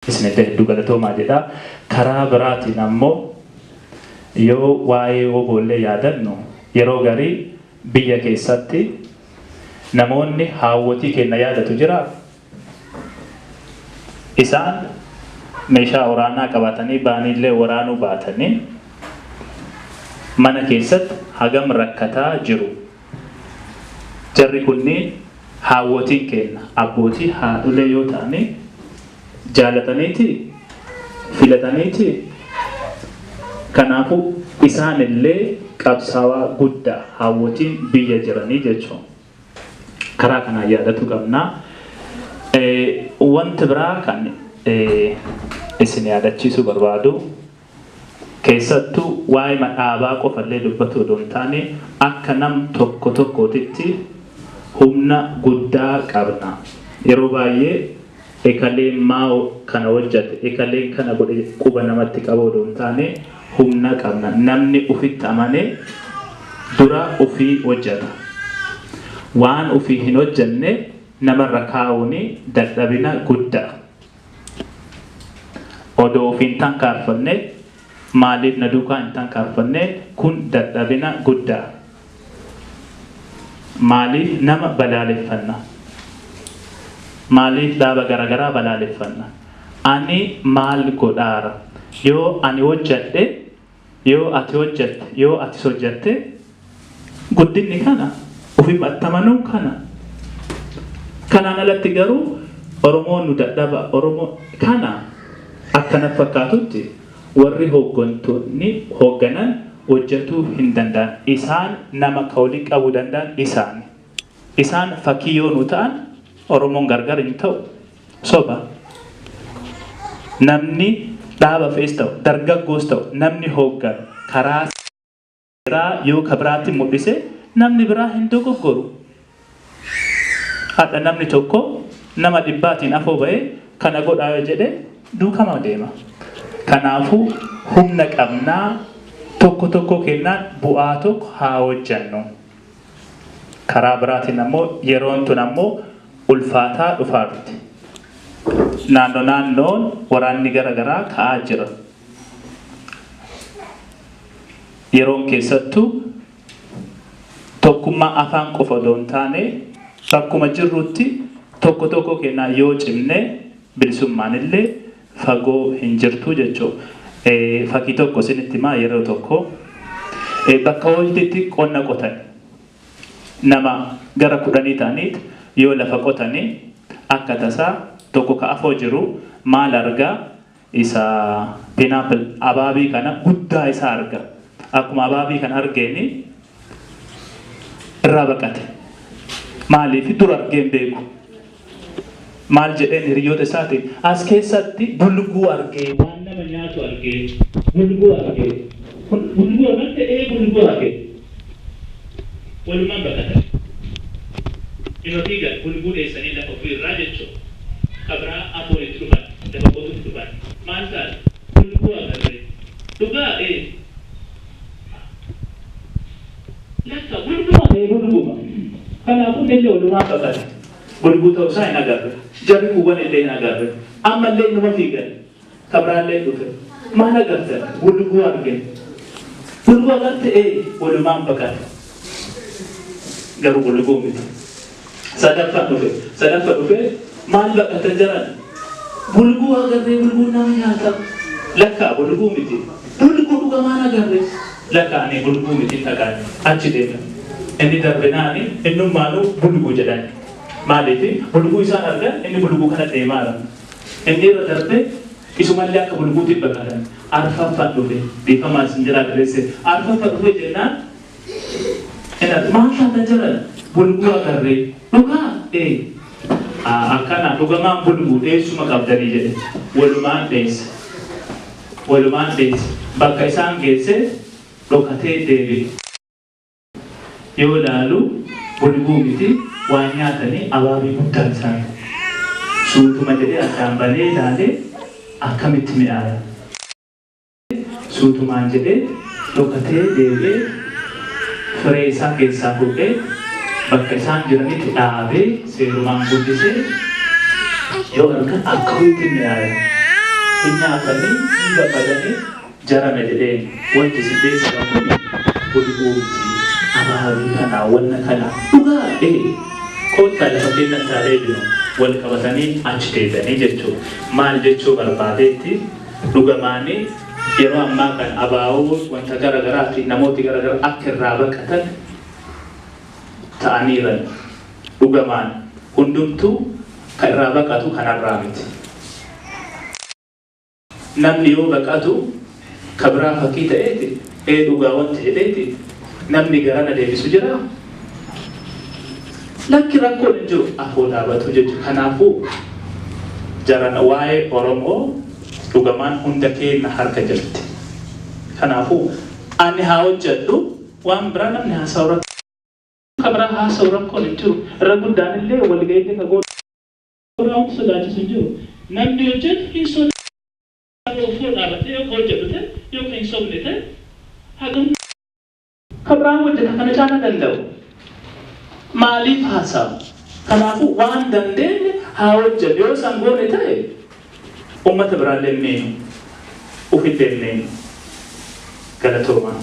Isinillee hedduu galatoomaa jedha. Karaa biraatiin ammoo yoo waa'ee woboollee yaadannu, yeroo garii biyya keessatti namoonni haawwotii keenya yaadatu jira. Isaan meeshaa waraanaa qabatanii baaniillee waraanuu baatanii mana keessatti hagam rakkataa jiru. Jarri kunniin haawwotiin keenya abbootii haadholee yoo ta'anii jaalataniiti filataniiti. Kanaafuu isaanillee qabsaawaa guddaa haawwotiin biyya jiranii jechuun karaa kanaan yaadatu qabna. Wanti biraa kan isin yaadachiisuu barbaadu, keessattuu waa'ee dhaabaa qofallee dubbatu odoo hin taane, akka nam tokko tokkootitti humna guddaa qabna. Yeroo baay'ee ekaleen maa kana hojjate, ekaleen kana godhe quba namatti qabu odoo hin taane, humna qabna. Namni ufitti amanee dura ofii hojjata. Waan ofii hin hojjanne namarra kaa'uun dadhabina guddaa. Odoo ofiin tankaarfanne maaliif na duukaa hin tankaarfanne, kun dadhabina guddaa. Maaliif nama balaaleffanna? Maaliif dhaaba garaagaraa balaaleffanna? Ani maal godhaara? Yoo ani hojjadhe, yoo ati hojjatte, yoo atis hojjatte, guddinni kana ofii maxxamanuu kana. Kanaan alatti garuu Oromoon nu dadhaba, Oromoo kana akkana fakkaatutti warri hooggantoonni hoogganan hojjetuu hin danda'an. Isaan nama ka walii qabuu danda'an isaani. Isaan fakkii yoo nu ta'an Oromoon gargar hin ta'u. Soba. Namni dhaaba fe'es ta'u, dargaggoos ta'u, namni hoogganu karaa seeraa yoo ka biraatti mul'ise namni biraa hin dogoggoru. Hadha namni tokko nama dhibbaatiin afoo ba'ee kana godhaa yoo jedhe duukama deema. Kanaafuu humna qabnaa, tokko tokko kennaan bu'aa tokko haa hojjannu. Karaa biraatiin ammoo yeroon tun ammoo ulfaataa dhufaarti. Naannoo naannoon waraanni gara garaa ka'aa jira. Yeroon keessattuu tokkummaa afaan qofa odoo hin taane, bakkuma jirrutti tokko tokko kennaa yoo cimne bilisummaan illee fagoo hin jirtu jechuudha. Fakkii tokko isinitti himaa. Yeroo tokko bakka hojiitti qonna qotan, nama gara 10 ta'aniit yoo lafa qotanii, akka tasaa tokko ka afoo jiru maal argaa? Isa pineapple, abaabii kana guddaa isaa arga. Akkuma abaabii kana argeeni irraa baqate. Maaliif? Dura argeen beeku. Maal jedheen hiriyoota isaatiin? As keessatti bulguu argee, waan nama nyaatu argee, bulguu argee. Bulguu agarte? Ee, bulguu argee. Walumaan baqatan. Ima fiigan, bulguu dheessanii lafa ofii irraa jechuudha. Kabraa afoon itti dhufan, lafa qotuutti dhufan. Maal taate? Bulguu agarree. Dhugaa? Ee. Lakka bulguma? Ee, bulguma. Kanaafuu illee walumaan baqate. Bulguu ta'uu isaa hin agarre. Jarri kuuwwan illee hin agarre. Ammallee inuma fiigan. Kabraallee dhufe. Maal agartan? Bulguu arge. Bulguu agarte? Ee, walumaan baqate. Garuu bulguu miti. Sadaffaan dhufe. Sadaffa dhufe, maal baqatan jaran? Bulguu agarree, bulguu nama nyaata. Lakkaa bulguu miti. Bulguu dhugamaan agarre. Lakkaa ani bulguu miti, hin dhaqaan. Achi deeman. Inni darbinaani innummaanuu bulguu jedhan. Maaliif? Bulguu isaan argan, inni bulguu kana deemaara. Inni irra darbe isumallee akka bulguutti baqatan. Arfaffaan dhufe. Dhiifamaa isin jalaa dheeresse. Arfaffa dhufe jennaan maal taatan jaran? Bulguu agarree. Dhugaa? Ee. Akkana dhugamaan bulguu dheessuma qabdanii jedhe. Walumaan dheesse. Walumaan dheesse. Bakka isaan geesse dhokatee deebi'e. Yoo ilaalu bulguu miti, waan nyaatanii abaabii guddaan isaan. Suutuma jedhee addaan banee ilaalee akkamitti mi'aaya. Suutumaan jedhee dhokatee deebi'ee firee isaa keessaa fuudhee bakka isaan jiranitti dhaabee seerumaan guddisee yoo argan akka ho'itti mi'aaya. Hin nyaatanii, hin gammadanii jarana jedheen wanti isin beeksisan kun bulguu miti. Abaabii kana wanna kana dhugaa ee koottaa lafa keenyatti haa deebinu wal qabatanii achi deebi'anii jechuudha. Maal jechuu barbaadeetti dhugamaanii yeroo ammaa kan abaa'oo wanta gara garaa fi namooti gara garaa akka irraa baqatan ta'aniiran dhugamaan hundumtuu kan irraa baqatu kanarraa miti. Namni yoo baqatu ka biraa fakkii ta'eeti ee dhugaa wanti jedheeti namni garana deebisu jira. Lakki rakkoon hin jiru afoo dhaabatu jechuudha. Kanaafuu jaran waa'ee Oromoo dhugamaan hunda keenya harka jirti. Kanaafuu ani haa hojjedhu waan biraa namni haasa'u rakkoo ka biraa haasa'u rakkoon hin jiru. Irra guddaan illee walgahii ka godhu wanti sodaachisu hin jiru. Namni hojjetu hin sodaatu ofoo dhaabatee yoo ka hojjedhu ta'e yoo ka hin sobne ta'e hagam ka biraan hojjeta kana caalaa danda'u. Maaliif haasa'u? Kanaafuu waan dandeenye haa hojjennu yoo san goone ta'e uummata biraallee hin miinu. Ufillee hin miinu. Galatoomaa.